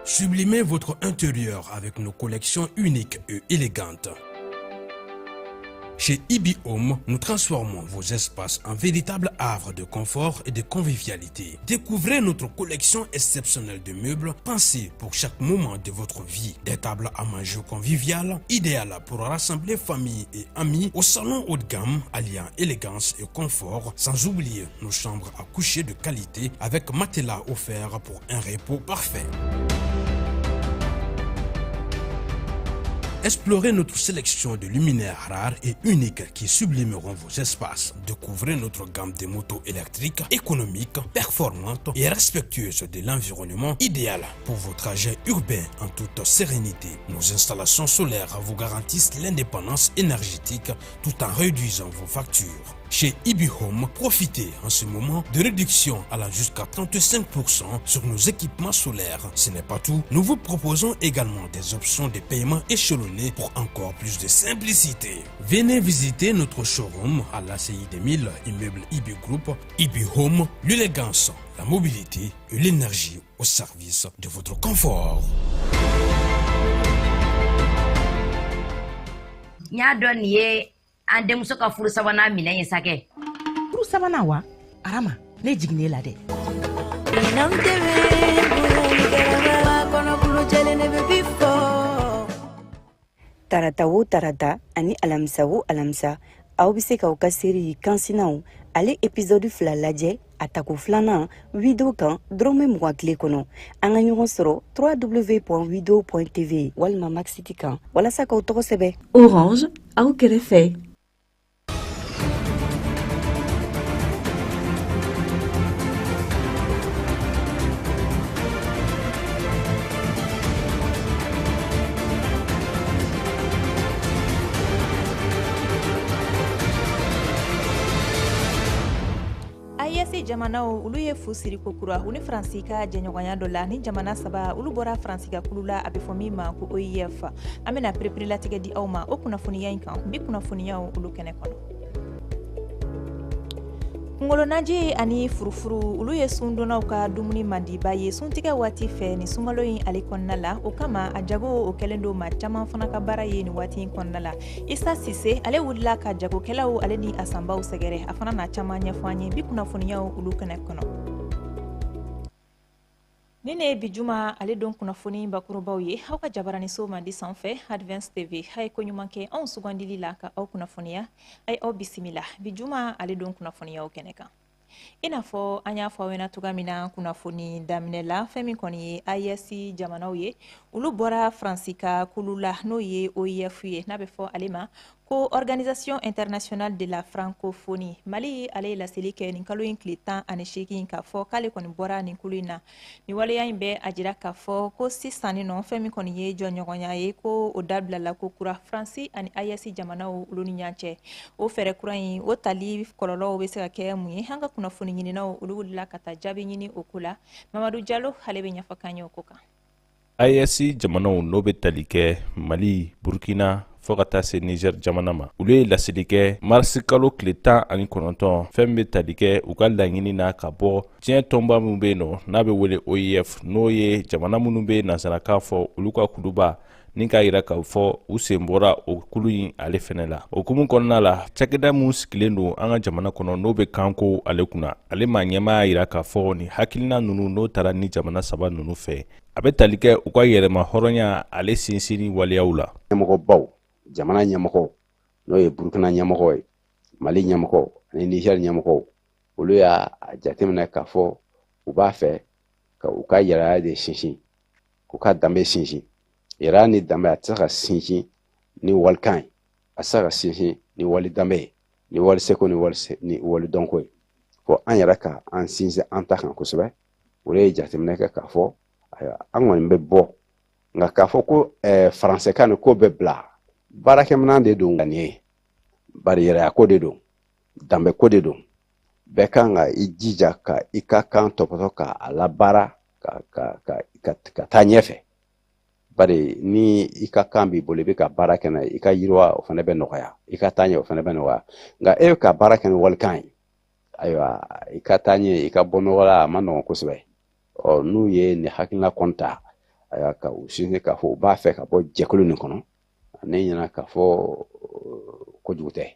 Sublimez votre intérieur avec nos collections uniques et élégantes. Chez Ibi Home, nous transformons vos espaces en véritables havres de confort et de convivialité. Découvrez notre collection exceptionnelle de meubles pensés pour chaque moment de votre vie. Des tables à manger conviviales, idéales pour rassembler famille et amis au salon haut de gamme, alliant élégance et confort, sans oublier nos chambres à coucher de qualité avec matelas offert pour un repos parfait. Explorez notre sélection de luminaires rares et uniques qui sublimeront vos espaces. Découvrez notre gamme de motos électriques économiques, performantes et respectueuses de l'environnement, idéal pour vos trajets urbains en toute sérénité. Nos installations solaires vous garantissent l'indépendance énergétique tout en réduisant vos factures. Chez Ibi Home, profitez en ce moment de réductions allant jusqu'à 35% sur nos équipements solaires. Ce n'est pas tout, nous vous proposons également des options de paiement échelonnées pour encore plus de simplicité. Venez visiter notre showroom à l'ACI 2000, immeuble Ibi Group, Ibi Home, l'élégance, la mobilité et l'énergie au service de votre confort. N y'a dɔn nin ye an denmuso ka furu sabanan minɛn ye sa kɛ. Furu sabanan wa? Arama, ne jiginnen la dɛ. Tarata o tarata ani alamisa o alamisa, aw bɛ se k'aw ka série Kansinaw ale épisode 2 lajɛ a tako filanan Wido kan dɔrɔmɛ 20 tile kɔnɔ. An ka ɲɔgɔn sɔrɔ www.wido.tv walima Maxit kan walasa k'aw tɔgɔ sɛbɛn. Orange, aw kɛrɛfɛ. AES jamanaw olu ye fu siri ko kura u ni Faransi ka jɛɲɔgɔnya dɔ la. Ni jamana saba olu bɔra Faransi ka kulu la, a bɛ fɔ min ma ko OIF. An bɛna pereperelatigɛ di aw ma o kunnafoniya in kan bi kunnafoniyaw olu kɛnɛ kɔnɔ. Kungolonaji ani furufuru olu ye sundonnaw ka dumuni mandiba ye suntigɛ waati fɛ ni sunkalo in ale kɔnɔna la. O kama a jago o kɛlen don maa caman fana ka baara ye nin waati in kɔnɔna la. Isa Sise ale wulila ka jagokɛlaw ale ni a sanbaw sɛgɛrɛ, a fana n'a caman ɲɛfɔ an ye bi kunnafoniyaw olu kɛnɛ kɔnɔ. Ni ne ye bi juma ale don kunnafoni bakurubaw ye aw ka jabaraniso mandi sanfɛ Advance TV. A ye ko ɲuman kɛ anw sugandili la ka aw kunnafoniya. A ye aw bisimila bi juma ale don kunnafoniyaw kɛnɛ kan. I n'a fɔ an y'a fɔ aw ɲɛna cogoya min na kunnafoni daminɛ la, fɛn min kɔni ye AES jamanaw ye, olu bɔra Faransi ka kulu la n'o ye OIF ye, n'a bɛ fɔ ale ma ko Organisation internationale de la francophonie. Mali ale ye laseli kɛ nin kalo in tile 18 k'a fɔ k'ale kɔni bɔra nin kulu in na. Nin waleya in bɛ a jira k'a fɔ ko sisan nin nɔ fɛn min kɔni ye jɔnɲɔgɔnya ye ko o dabilala ko kura Faransi ani AES jamanaw olu ni ɲɔgɔn cɛ. O fɛɛrɛ kura in o tali kɔlɔlɔw bɛ se ka kɛ mun ye? An ka kunnafoni ɲininaw olu wulila ka taa jaabi ɲini o ko la. Mamadu Jalo ale bɛ ɲɛfɔ k'an ye o ko kan. AES jamanaw n'o bɛ tali kɛ Mali, Burkina fo ka taa se Niger jamana ma, olu ye laseli kɛ marisi kalo tile 19, fɛn bɛ tali kɛ u ka laɲini na ka bɔ diɲɛ tɔnba min bɛ yen nɔ n'a bɛ wele OIF, n'o ye jamana minnu bɛ nansarakan fɔ olu ka kuluba, ni k'a yira k'a fɔ u sen bɔra o kulu in ale fɛnɛ la. O hukumu kɔnɔna la, cakɛda mun sigilen don an ka jamana kɔnɔ n'o bɛ kanko ale kunna, ale maa ɲɛmaa y'a yira k'a fɔ nin hakilina ninnu n'o taara ni jamana saba ninnu fɛ, a bɛ tali kɛ u ka yɛrɛma hɔrɔnya ale sinsinni waleyaw la. Ɲɛmɔgɔbaw, jamana ɲɛmɔgɔw, n'o ye Burukina ɲɛmɔgɔ ye, Mali ɲɛmɔgɔw ani Niger ɲɛmɔgɔw, olu y'a jateminɛ k'a fɔ u b'a fɛ ka u ka yɛrɛya de sinsin, k'u ka danbe sinsin. Yɛrɛya ni danbe a tɛ se ka sinsin ni walikan ye, a tɛ se ka sinsin ni wali danbe ye, ni wali seko ni wali se, ni wali dɔnko ye. Fo an yɛrɛ ka an sinsin an ta kan kosɛbɛ. Olu ye jateminɛ kɛ k'a fɔ ayiwa an kɔni bɛ bɔ, nka k'a fɔ ko faransɛkan ni ko bɛ bila baarakɛminɛn de don nin ye, bari yɛrɛya ko de don, danbe ko de don. Bɛɛ kan ka i jija ka i ka kan tɔpɔtɔ ka a labaara ka taa ɲɛfɛ. Bari ni i ka kan b'i bolo, i bɛ ka baara kɛ n'a ye, i ka yiriwa o fana bɛ nɔgɔya, i ka taa ɲɛ o fana bɛ nɔgɔya. Nka e bɛ ka baara kɛ ni walikan ye, ayiwa i ka taa ɲɛ, i ka bɔ nɔgɔ la a ma nɔgɔn kosɛbɛ. Ɔ n'u ye nin hakilina kɔni ta, Ayiwa, ka u sinsin k'a fɔ u b'a fɛ ka bɔ jɛkulu nin kɔnɔ, ne ɲɛna k'a fɔ kojugu tɛ.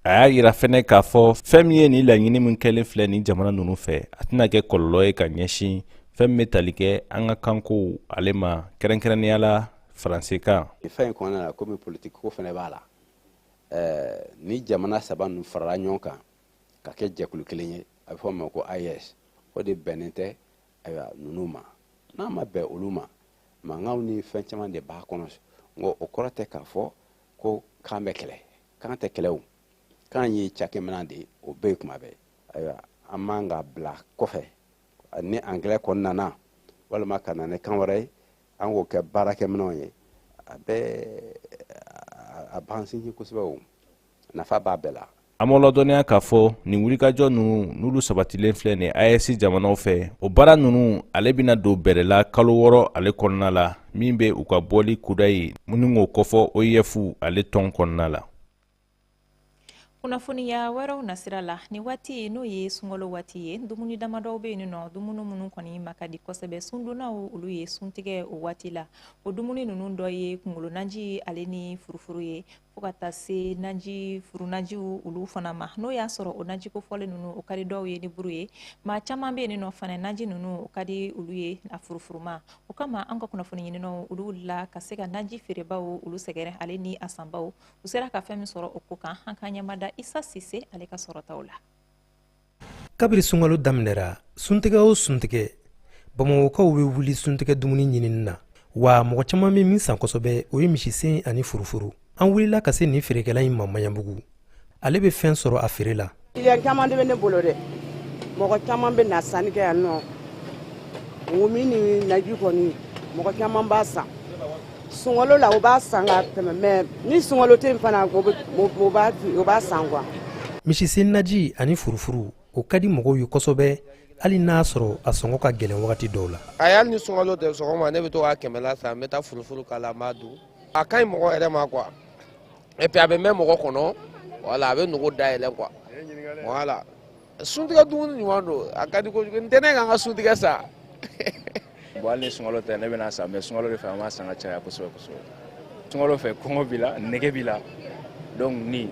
A y'a yira fɛnɛ k'a fɔ fɛn min ye nin laɲini min kɛlen filɛ nin jamana ninnu fɛ, a tɛna kɛ kɔlɔlɔ ye ka ɲɛsin fɛn min bɛ tali kɛ an ka kankow ale ma, kɛrɛnkɛrɛnnenya la faransikan. Fɛn in kɔnɔna la, komi politiki ko fɛnɛ b'a la, ni jamana saba ninnu farala ɲɔgɔn kan ka kɛ jɛkulu kelen ye, a bɛ fɔ o ma ko AES, o de bɛnnen tɛ ayiwa ninnu ma. N'a ma bɛn olu ma, mankanw ni fɛn caman de b'a kɔnɔ. Nka o kɔrɔ tɛ k'a fɔ ko kan bɛ kɛlɛ. Kan tɛ kɛlɛ, o kan ye cakɛminɛn de ye, o bɛ yen kuma bɛɛ. Ayiwa, an man ka bila kɔfɛ ni angilɛ kɔni nana walima ka na ni kan wɛrɛ ye, an k'o kɛ baarakɛminɛnw ye. A bɛ a b'an sinsin kosɛbɛ, o nafa b'a bɛɛ la. An b'aw ladɔnniya k'a fɔ nin wulikajɔ ninnu, n'olu sabatilen filɛ nin AES jamanaw fɛ, o baara ninnu ale bɛna don bɛrɛ la kalo 6 ale kɔnɔna la, min bɛ u ka bɔli kuda ye minnu k'o kɔfɔ OIF ale tɔn kɔnɔna la. Kunnafoniya wɛrɛw nasira la, nin waati n'o ye sunkalo waati ye, dumuni damadɔw bɛ yen nɔ, dumuni minnu kɔni ma ka di kosɛbɛ sundonnaw olu ye suntigɛ o waati la. O dumuni ninnu dɔ ye kunkolo naji ale ni furufuru ye, fo ka taa se naji furunajiw olu fana ma. N'o y'a sɔrɔ o naji kofɔlen ninnu, o ka di dɔw ye ni buru ye, maa caman bɛ yen nɔ fana, naji ninnu o ka di olu ye a furufuruma. O kama an ka kunnafoni ɲininaw olu wulila ka se ka naji feerebaw olu sɛgɛrɛ ale ni a sanbaw. U sera ka fɛn min sɔrɔ o ko kan, an ka ɲɛmada Isa Sise ale ka sɔrɔtaw la. Kabiri sunkalo daminɛra, suntigɛ o suntigɛ, Bamakɔkaw bɛ wuli suntigɛ dumuni ɲinini na. Wa mɔgɔ caman bɛ min san kosɛbɛ, o ye misisen ani furufuru. An wulila ka se nin feerekɛla in ma Maɲanbugu. Ale bɛ fɛn sɔrɔ a feere la. Client caman de bɛ ne bolo dɛ, mɔgɔ caman bɛ na sanni kɛ yan nɔ. Ŋumi ni naji kɔni, mɔgɔ caman b'a san sunkalo la, o b'a san ka tɛmɛ, mais ni sunkalo tɛ yen fana, o b'a san quoi. Misisen naji ani furufuru, o ka di mɔgɔw ye kosɛbɛ, hali n'a sɔrɔ a sɔngɔ ka gɛlɛn wagati dɔw la. Ayi, hali ni sunkalo tɛ, sɔgɔma ne bɛ to ka 100 la san, n bɛ taa furufuru k'a la, n b'a dun. A ka ɲi mɔgɔ yɛrɛ ma quoi, et puis a bɛ mɛn mɔgɔ kɔnɔ, voilà, a bɛ nogo dayɛlɛ quoi, voilà. Suntigɛ dumuni ɲuman don, a ka di kojugu. N tɛ ne ka n ka suntigɛ sa. Bon, hali ni sunkalo tɛ, ne bɛna san, mais sunkalo de fɛ an b'a san ka caya kosɛbɛ kosɛbɛ. Sunkalo fɛ, kɔngɔ b'i la, nege b'i la, donc ni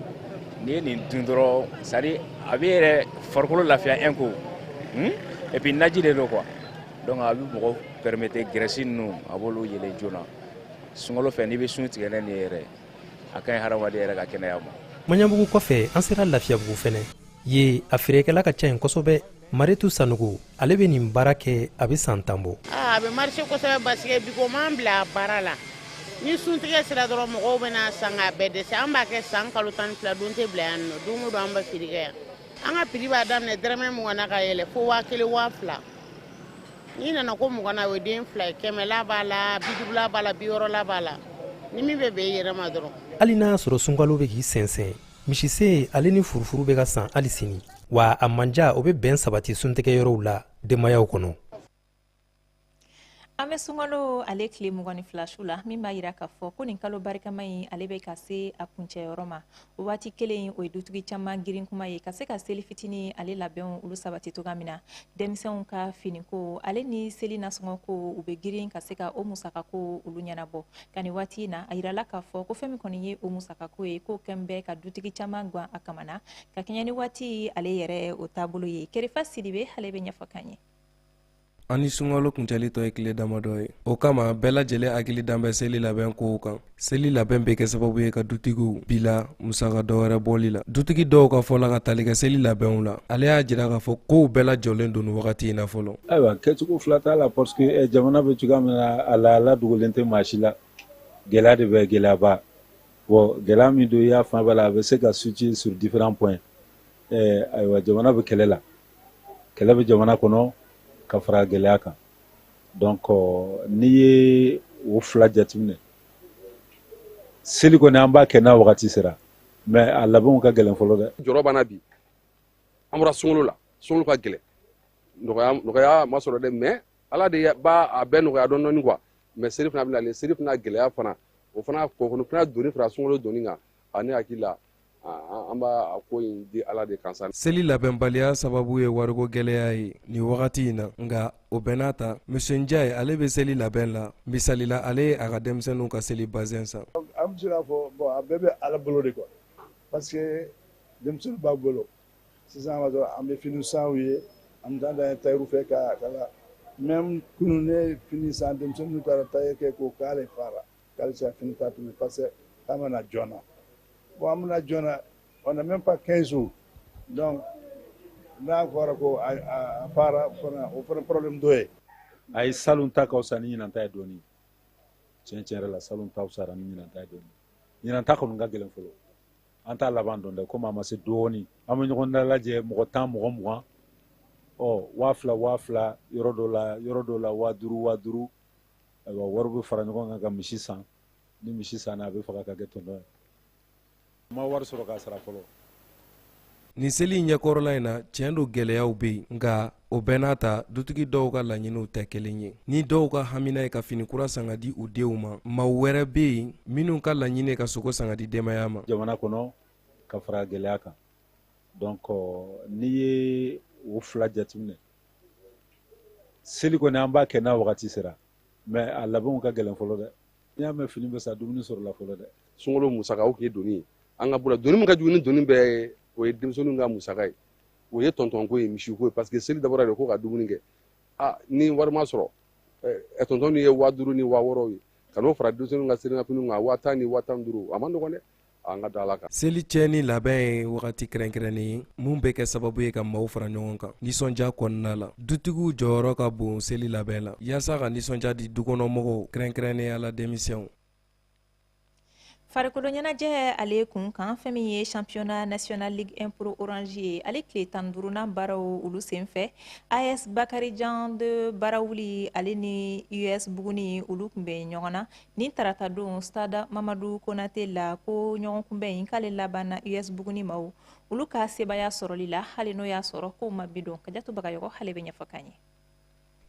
n'i ye nin dun dɔrɔn, c'est à dire a b'i yɛrɛ farikolo lafiya un coup, Et puis naji de don quoi, donc a bɛ mɔgɔ permettre graisse ninnu, a b'olu yɛlɛ joona. Sunkalo fɛ, n'i bɛ sun tigɛ ne nin ye yɛrɛ, a ka ɲi hadamaden yɛrɛ ka kɛnɛya ma. Maɲanbugu kɔfɛ, an sera Lafiyabugu fɛnɛ ye. A feerekɛla ka ca yen kosɛbɛ. Maritu Sanogo, ale bɛ nin baara kɛ, a bɛ san 10 bɔ. A bɛ marché kosɛbɛ, parce que bi ko m'an bila baara la. Ni suntigɛ sera dɔrɔn, mɔgɔw bɛna san k'a bɛɛ dɛsɛ. An b'a kɛ san kalo 12, don tɛ bila yan nɔ. Don o don an bɛ feere kɛ yan. An ka prix b'a daminɛ dɔrɔmɛ 20 na ka yɛlɛ fo 1000, 2000. N'i nana ko 20 na, o ye den fila ye. 100 la b'a la, 50 la b'a la, 60 la b'a la. Ni min bɛ bɛn i yɛrɛ ma dɔrɔn. Hali n'a y'a sɔrɔ sunkalo bɛ k'i sɛnsɛn, misisen ale ni furufuru bɛ ka san hali sini, wa a manja o bɛ bɛn sabati suntigɛ yɔrɔw la denbayaw kɔnɔ. An bɛ sunkalo ale tile 22 su la, min b'a yira k'a fɔ ko nin kalo barikama in ale bɛ ka se a kuncɛyɔrɔ ma. O waati kelen, o ye dutigi caman girin kuma ye ka se ka seli fitinin ale labɛnw olu sabati cogoya min na. Denmisɛnw ka finiko ale ni seli nasɔngɔko, u bɛ girin ka se ka o musakako olu ɲɛnabɔ. Ka nin waati in na, a yirala k'a fɔ ko fɛn min kɔni ye o musakako ye, k'o kɛn bɛ ka dutigi caman gan a kamana ka kɛɲɛ ni waati ale yɛrɛ o taabolo ye. Kerefa Sidibe, ale bɛ ɲɛfɔ k'an ye. An ni sunkalo kuncɛli tɔ ye tile damadɔ ye, o kama bɛɛ lajɛlen hakili dan bɛ seli labɛn kow kan. Seli labɛn bɛ kɛ sababu ye ka dutigiw bila musaka dɔwɛrɛ bɔli la. Dutigi dɔw ka fɔ la ka tali kɛ seli labɛnw la, ale y'a jira k'a fɔ kow bɛɛ lajɔlen don nin wagati in na fɔlɔ. Ayiwa, kɛcogo fila t'a la, parce que jamana bɛ cogoya min na, a lahala dogolen tɛ maa si la. Gɛlɛya de bɛ, gɛlɛyaba. Bon, gɛlɛya min don, i y'a fan bɛɛ la, a bɛ se ka situer sur différents points. Ayiwa, jamana bɛ kɛlɛ la, kɛlɛ bɛ jamana kɔnɔ ka fara gɛlɛya kan. Donc n'i ye o fila jateminɛ, seli kɔni an b'a kɛ n'a wagati sera, mais a labɛnw ka gɛlɛn fɔlɔ dɛ. Jɔrɔ b'an na bi, an bɔra sunkalo la, sunkalo ka gɛlɛn, nɔgɔya nɔgɔya ma sɔrɔ dɛ, mais Ala de b'a a bɛɛ nɔgɔya dɔɔni dɔɔni quoi. Mais seli fana bɛ nalen, seli fana gɛlɛya fana, o fana k'o fana doni fara sunkalo doni kan, a ne hakili la. An b'a ko in di Ala de kan sa. Seli labɛnbaliya sababu ye wariko gɛlɛya ye nin wagati in na, nka o bɛɛ n'a ta, Monsieur Ndiaye ale bɛ seli labɛn la. Misali la, ale ye a ka denmisɛnninw ka seli bazɛn san. An bɛ se k'a fɔ, bon, a bɛɛ bɛ Ala bolo de quoi, parce que denmisɛnninw b'a bolo sisan, b'a sɔrɔ an bɛ fini san u ye, an bɛ taa n'a ye tailleur fɛ ka kala. Même kunun ne ye fini san, denmisɛnninw taara tailleur kɛ ko k'ale fara, k'ale se ka fini ta tuguni, parce que k'a ma na joona. Bon, an bɛna joona, on n'a même pas 15 jours, donc n'a fɔra ko a fara fana, o fana problème dɔ ye. Ayi, salon ta ka fisa ni ɲinan ta ye dɔɔni. Tiɲɛ tiɲɛ yɛrɛ la, salon ta fisara ni ɲinan ta ye dɔɔni. Ɲinan ta kɔni ka gɛlɛn fɔlɔ, an t'a laban dɔn dɛ, komi a ma se dɔɔni. An bɛ ɲɔgɔn dalajɛ, mɔgɔ 10, mɔgɔ 20, ɔ 2000 2000 yɔrɔ dɔw la, yɔrɔ dɔw la 5000 5000. Ayiwa, wari bɛ fara ɲɔgɔn kan ka misi san. Ni misi sanna, a bɛ faga ka kɛ tɔntɔn ye. N ma wari sɔrɔ k'a sara fɔlɔ. Nin seli in ɲɛkɔrɔla in na, tiɲɛ don, gɛlɛyaw bɛ yen, nka o bɛɛ n'a ta, dutigi dɔw ka laɲiniw tɛ kelen ye. Ni dɔw ka hamina ye ka fini kura san ka di u denw ma, maa wɛrɛ bɛ yen minnu ka laɲini ye ka sogo san ka di denbaya ma. Jamana kɔnɔ ka fara gɛlɛya kan, donc n'i ye o fila jateminɛ, seli kɔni an b'a kɛ n'a wagati sera, mais a labɛnw ka gɛlɛn fɔlɔ dɛ. N'i y'a mɛn fini bɛ san, dumuni sɔrɔla fɔlɔ dɛ. Sunkalo musaka, o tun ye doni ye an ka bolo. Doni min ka jugu ni doni bɛɛ ye, o ye denmisɛnninw ka musaka ye, o ye tɔntɔnko ye, misiko ye, parce que seli dabɔra de ko ka dumuni kɛ. A ni wari ma sɔrɔ, tɔntɔn ye 5000 ni 6000 ye, ka n'o fara denmisɛnninw ka selimafiniw kan, 10,000 ni 15,000, a ma nɔgɔn dɛ. An ka da Ala kan. Seli cɛ ni labɛn ye wagati kɛrɛnkɛrɛnnen ye mun bɛ kɛ sababu ye ka maaw fara ɲɔgɔn kan nisɔndiya kɔnɔna la. Dutigiw jɔyɔrɔ ka bon seli labɛn la yaasa ka nisɔndiya di dukɔnɔmɔgɔw, kɛrɛnkɛrɛnnenya la denmisɛnw. Farikolo ɲɛnajɛ ale kun kan, fɛn min ye championnat national Ligue 1 Pro Orange ye, ale tile 15nan baaraw olu senfɛ, AS Bakarijan de Barawuli ale ni US Buguni olu tun bɛ ɲɔgɔn na nin tarata don stade Mamadu Konate la. Ko ɲɔgɔn kunbɛn in k'ale labanna US Buguni maaw olu ka sebaya sɔrɔli la, hali n'o y'a sɔrɔ k'o ma bi don. Kajatu Bagayɔgɔ ale bɛ ɲɛfɔ k'an ye.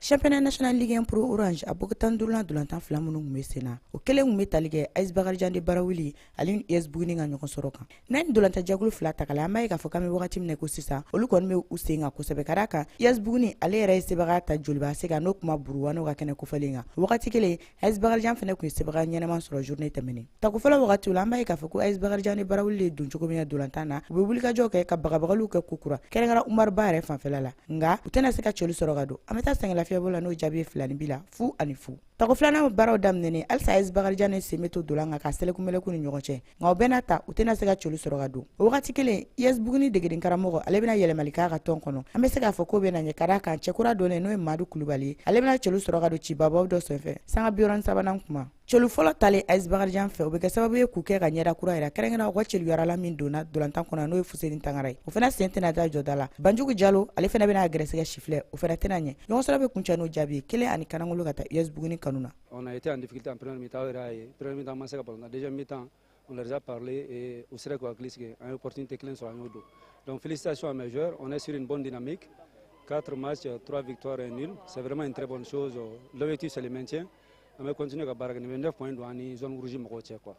Championnat national Ligue 1 Pro Orange a bɔko 15nan dolantan fila minnu tun bɛ sen na, o kelen tun bɛ tali kɛ AS Bakarijan de Barawuli ale ni US Buguni ka ɲɔgɔn sɔrɔ kan. N'a ni dolantan jɛkulu fila ta k'a la, an b'a ye k'a fɔ k'an bɛ wagati min na ko sisan, olu kɔni bɛ u sen kan kosɛbɛ, ka d'a kan US Buguni ale yɛrɛ ye sebaga ta Joliba se kan, n'o kuma Buruwa n'o ka kɛnɛ kofɔlen kan. Wagati kelen, AS Bakarijan fana tun ye sebaga ɲɛnama sɔrɔ journée tɛmɛnen. Tako fɔlɔ wagatiw la, an b'a ye k'a fɔ ko AS Bakarijan de Barawuli de don cogo min na dolantan na, u bɛ wulikajɔ kɛ ka bagabagaliw kɛ kokura, kɛrɛnkɛrɛn Umaru Ba yɛrɛ fanfɛla la, nka u tɛna se ka cɛli sɔrɔ ka don. An bɛ taa sɛgɛn lafiɲɛbɔ la n'o jaabi ye 2 ni bi la 0 ani 0. Tako filanan baaraw daminɛnen, halisa AS Bakarijan ne sen bɛ to dolan kan ka sɛlɛkumɛlɛku ni ɲɔgɔn cɛ, nka o bɛɛ n'a ta, u tɛna se ka cɛli sɔrɔ ka don. O wagati kelen, US Buguni degeden karamɔgɔ ale bɛna yɛlɛmali k'a ka tɔn kɔnɔ. An bɛ se k'a fɔ k'o bɛna ɲɛ, ka d'a kan cɛkura donnen, n'o ye Madu Kulubali ye, ale bɛna cɛli sɔrɔ ka don cibabaw dɔ senfɛ sanga 63nan kuma. Celu fɔlɔ talen AS Bakarijan fɛ, o bɛ kɛ sababu ye k'u kɛ ka ɲɛda kura yira, kɛrɛnkɛrɛn u ka celuyarala min donna dolantan kɔnɔ, n'o ye Fuseni Tangara ye, o fana sen tɛna da jɔda la. Banjugu Jalo ale fana bɛna gɛrɛsɛgɛ sifilɛ, o fana tɛna ɲɛ. Ɲɔgɔn sɔrɔ bɛ kuncɛ n'o jaabi ye kelen ani kanangolo ka taa US Buguni kanu na. On a été en difficulté en première mi-temps, aw yɛrɛ y'a ye, première mi-temps an ma se ka ballon. Deuxième mi-temps, on leur a parlé et u sera k'u hakili sigi, an ye opportunité kelen sɔrɔ, an y'o don. Donc félicitations à mes joueurs, on est sur une bonne dynamique. Quatre matchs, trois victoires et un nul, c'est vraiment une très bonne chose. L'objectif, c'est le maintien. An bɛ continuer ka baara kɛ, nin bɛ 9 points don an ni zone rouge mɔgɔw cɛ quoi.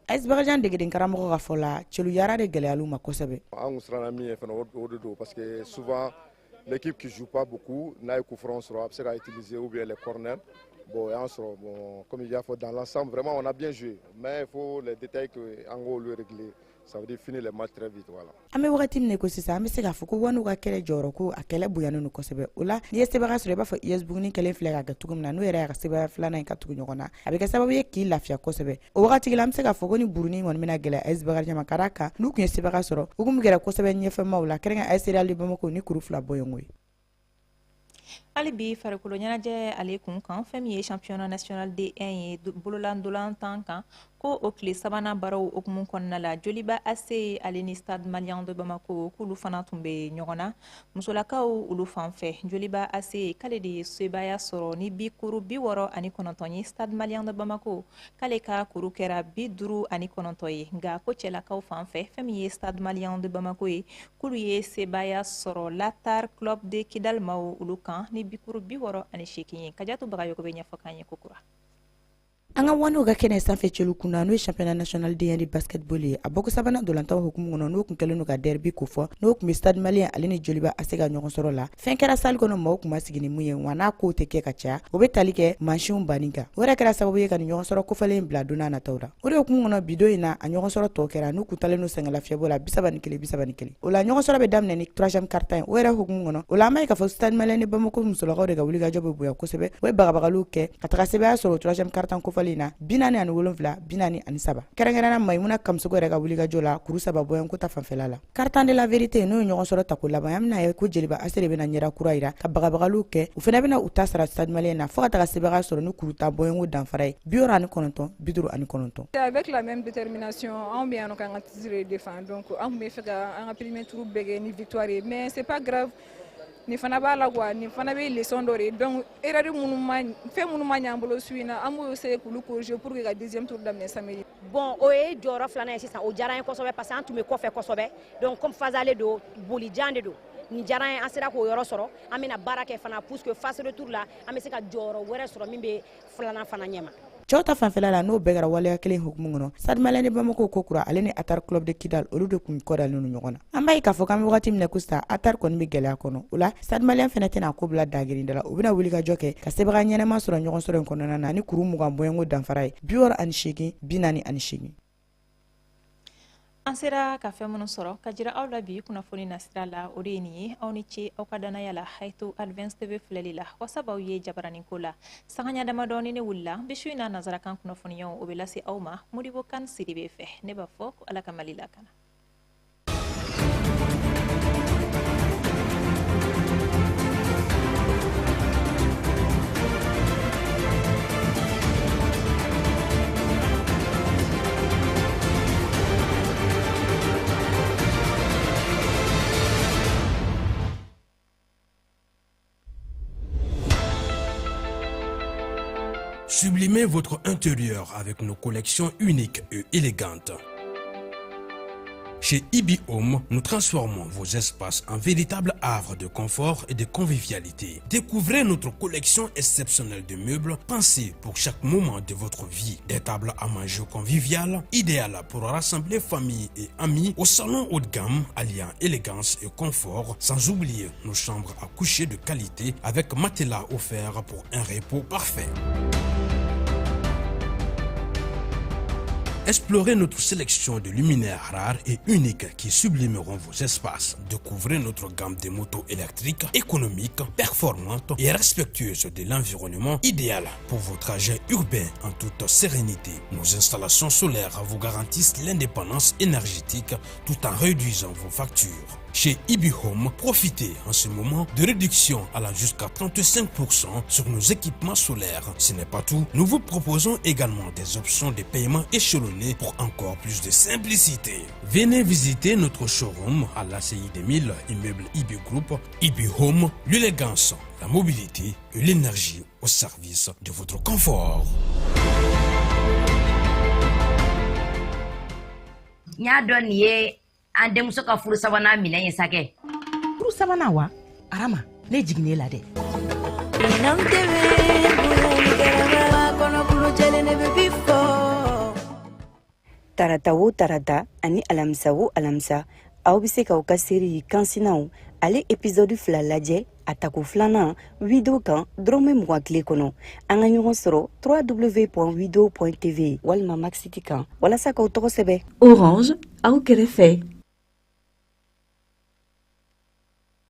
AS Bakarijan degeden karamɔgɔ ka fɔ la, celuyara de gɛlɛyal'u ma kosɛbɛ. An kun siranna min ye fana, o de don, parce que souvent l'équipe qui joue pas beaucoup, n'a ye coup franc sɔrɔ, a bɛ se ka utiliser, ou bien les corners. Bon, y'an sɔrɔ. Bon, comme il y a fɔ, dans l'ensemble, vraiment on a bien joué, mais il faut les détails que an k'olu régler, ça veut dire finir les matchs très vite, voilà. An bɛ wagati min na ko sisan, an bɛ se k'a fɔ ko waniw ka kɛlɛ jɔyɔrɔ ko a kɛlɛ bonyanen don kosɛbɛ. O la, n'i ye sebaga sɔrɔ, i b'a fɔ US Buguni kɛlen filɛ ka kɛ cogo min na, n'o yɛrɛ y'a ka sebaya filanan ye ka tugu ɲɔgɔn na, a bɛ kɛ sababu ye k'i lafiya kosɛbɛ. O wagati la, an bɛ se k'a fɔ ko ni Buruni kɔni bɛna gɛlɛya AS Bakarijan ma, ka d'a kan n'u tun ye sebaga sɔrɔ, u kun bɛ gɛrɛ kosɛbɛ ɲɛfɛmaw la, kɛrɛnkɛrɛn AS Real de Bamako ni kuru 2 bɔɲɔgɔnko ye. Hali bi farikolo ɲɛnajɛ ale kun kan, fɛn min ye championnat national D1 ye bololandolantan kan, ko o tile sabanan baaraw hukumu kɔnɔna la, Joliba AC ale ni Stade Malien de Bamako k'olu fana tun bɛ ɲɔgɔn na. Musolakaw olu fan fɛ, Joliba AC k'ale de ye sebaya sɔrɔ ni bi kuru 69 ye. Stade Malien de Bamako k'ale ka kuru kɛra 59 ye. Nka ko cɛlakaw fan fɛ, fɛn min ye Stade Malien de Bamako ye, k'olu ye sebaya sɔrɔ Latar Club de Kidal maaw olu kan ni bi kuru 68 ye. Kajatu Bagayoko bɛ ɲɛfɔ k'an ye kokura. An ka waniw ka kɛnɛ sanfɛ celu kunna, n'o ye championnat national D1 de basketball ye, a bɔko sabanan dolantan hukumu kɔnɔ, n'o kun kɛlen don ka derby ko fɔ, n'o kun bɛ Stade Malien ale ni Joliba AC ka ɲɔgɔn sɔrɔ la. Fɛn kɛra salle kɔnɔ, maaw kun ma sigi ni mun ye, wa n'a kow tɛ kɛ ka caya, o bɛ tali kɛ mansinw banni kan. O yɛrɛ kɛra sababu ye ka nin ɲɔgɔn sɔrɔ kofɔlen bila don n'a nataw la. O de hukumu kɔnɔ, bi don in na, a ɲɔgɔn sɔrɔ tɔ kɛra n'u kun talen don sɛgɛnlafiyɛbɔ la 31-31. O la, ɲɔgɔn sɔrɔ bɛ daminɛ ni troisième quart-temps ye. O yɛrɛ hukumu kɔnɔ, o la, an b'a ye k'a fɔ Stade Malien ni Bamako musolakaw de ka wulikajɔ bɛ bonya kosɛbɛ. O ye bagabagaliw kɛ ka taga sebaaya sɔrɔ o troisième quart-temps kofɔlen in na, 47-43, kɛrɛnkɛrɛnna Mayimuna Kamisogo yɛrɛ ka wulikajɔ la, kuru saba bɔɲɔgɔnko ta fanfɛla la. Quart-temps de la vérité, n'o ye ɲɔgɔn sɔrɔ tako laban, an bɛna ye ko Joliba AC de bɛna ɲɛda kura yira ka bagabagaliw kɛ. U fana bɛna u ta sara Stade Malien na fo ka taga sebaaya sɔrɔ ni kuru 10 bɔɲɔgɔnko danfara ye, 69-59. Avec la même détermination, anw bɛ yan nɔ k'an ka titre défendre. Donc an tun bɛ fɛ ka an ka premier tour bɛɛ kɛ ni victoire ye, mais c'est pas grave, nin fana b'a la quoi, nin fana bɛ leçon dɔ de ye. Donc erreur minnu ma, fɛn minnu ma ɲɛ an bolo su in na, an b'o essayer k'olu corriger pour que ka deuxième tour daminɛ samedi. Bon, o ye jɔyɔrɔ filanan ye sisan, o diyara an ye kosɛbɛ parce que an tun bɛ kɔfɛ kosɛbɛ. Donc comme phase aller don, bolijan de don, nin diyara an ye, an sera k'o yɔrɔ sɔrɔ. An bɛna baara kɛ fana puisque phase retour la, an bɛ se ka jɔyɔrɔ wɛrɛ sɔrɔ min bɛ filanan fana ɲɛma. Cɛw ta fanfɛla la, n'o bɛɛ kɛra waleya kelen hukumu kɔnɔ, Stade Malien de Bamako ko kura ale ni Atar Club de Kidal, olu de kun kɔdalen don ɲɔgɔn na. An b'a ye k'a fɔ k'an bɛ wagati min na ko sisan, Atar kɔni bɛ gɛlɛya kɔnɔ. O la, Stade Malien fɛnɛ tɛna ko bila dagirinda la, u bɛna wulikajɔ kɛ ka sebaga ɲɛnama sɔrɔ ɲɔgɔn sɔrɔ in kɔnɔna na ni kuru 20 bɔɲɔgɔnko danfara ye, 68-48. An sera ka fɛn minnu sɔrɔ ka jira aw la bi kunnafoni nasira la, o de ye nin ye. Aw ni ce aw ka danaya la, a ye to Advance TV filɛli la, wasabaw ye jabaraninko la sanganya damadɔni ne wulila bi su in na. Nanzarakan kunnafoniyaw, o bɛ lase aw ma Modibo Kan Sidibe fɛ. Ne b'a fɔ ko Ala ka Mali lakana. Sublimez votre intérieur avec nos collections uniques et élégantes. Chez Ibi Home, nous transformons vos espaces en véritables havres de confort et de convivialité. Découvrez notre collection exceptionnelle de meubles pensés pour chaque moment de votre vie. Des tables à manger conviviales, idéales pour rassembler famille et amis au salon haut de gamme, alliant élégance et confort, sans oublier nos chambres à coucher de qualité avec matelas offert pour un repos parfait. Explorez notre sélection de luminaires rares et uniques qui sublimeront vos espaces. Découvrez notre gamme de motos électriques économiques, performantes et respectueuses de l'environnement, idéales pour vos trajets urbains en toute sérénité. Nos installations solaires vous garantissent l'indépendance énergétique tout en réduisant vos factures. Chez Ibi Home, profitez en ce moment de réduction allant jusqu'à 35% sur nos équipements solaires. Ce n'est pas tout, nous vous proposons également des options de paiement échelonnées pour encore plus de simplicité. Venez visiter notre showroom à l'ACI 2000, immeuble Ibi Group. Ibi Home, l'élégance, la mobilité et l'énergie au service de votre confort. N y'a dɔn nin ye an denmuso ka furu sabanan minɛ ye sa kɛ. Furu sabanan wa? Arama, ne jiginnen la dɛ. N'anw tɛ bonya ni karama kɔnɔ kulu jɛlen de bɛ bi fɔ. Tarata o tarata ani alamisa o alamisa, aw bɛ se k'aw ka série Kansinaw ale épisode fila lajɛ a tako filanan wido kan dɔrɔmɛ 20 tile kɔnɔ. An ka ɲɔgɔn sɔrɔ www.wido.tv walima Maxit kan walasa k'aw tɔgɔ sɛbɛ. Orange, aw kɛrɛfɛ.